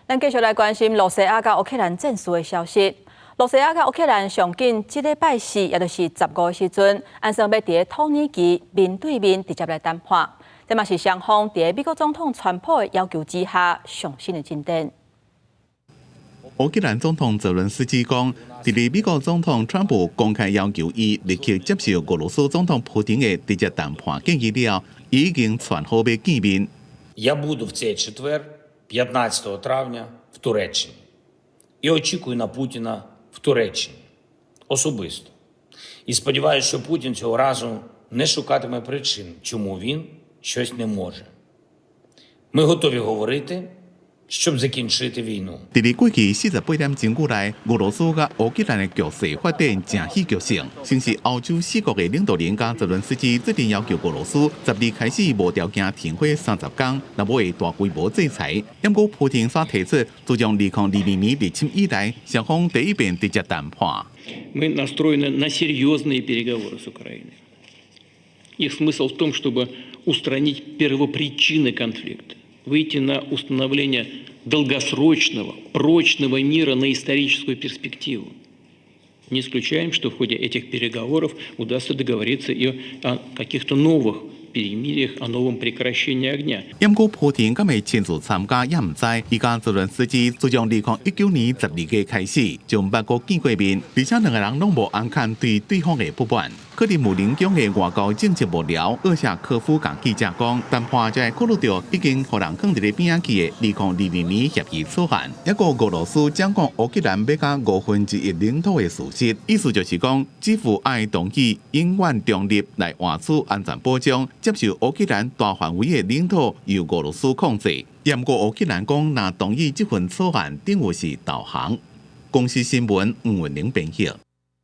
咱繼續來關心露西亞佮烏克蘭戰事的消息。露西亞佮烏克蘭上緊這禮拜四，也就是15時陣，按算欲佇土耳其面對面直接來談判。這嘛是雙方佇美國總統川普的要求之下，上新的進展。烏克蘭總統澤倫斯基講，佇美國總統川普公開要求伊立刻接受俄羅斯總統普丁的直接談判建議了，已經傳好欲見面。 Я буду в цей четвер, 15 травня, в Туреччині. І очікую на Путіна в Туреччині. Особисто. І сподіваюся, що Путін цього разу не шукатиме причин, чому він щось не може. Ми готові говорити, щоб закінчити війну. 佇過去48點鐘以內，俄羅斯佮烏克蘭的局勢發展誠戲劇性。先是歐洲四國的領導人佮澤倫斯基決定要求俄羅斯12開始無條件停火30工，若無會大規模制裁。毋過普丁煞提出，自從2022年入侵以來，雙方第一遍直接談判。 Мы настроены на серьезные переговоры с Украиной. Их смысл в том, чтобы устранить первопричины конфликта, выйти на установление долгосрочного, прочного мира на историческую перспективу. Не исключаем, что в ходе этих переговоров удастся договориться и о каких-то новых перемириях, о новом прекращении огня. 毋過普丁敢會親自參加，也毋知。伊佮澤倫斯基自從2019年12月開始，就毋捌閣見過面，而且兩個人攏無暗崁對對方的不滿。克里姆林宮的外交政策幕僚奧夏科夫共記者講，談判才會考慮著已經予人囥佇咧邊仔去的2022年協議草案，抑閣俄羅斯掌管烏克蘭欲加1/5領土的事實，意思就是講，基輔愛同意永遠中立來換取安全保障，接受烏克蘭大範圍的領土由俄羅斯控制。毋過烏克蘭講，若同意這份草案，等於是投降。公視新聞吳文玲編譯。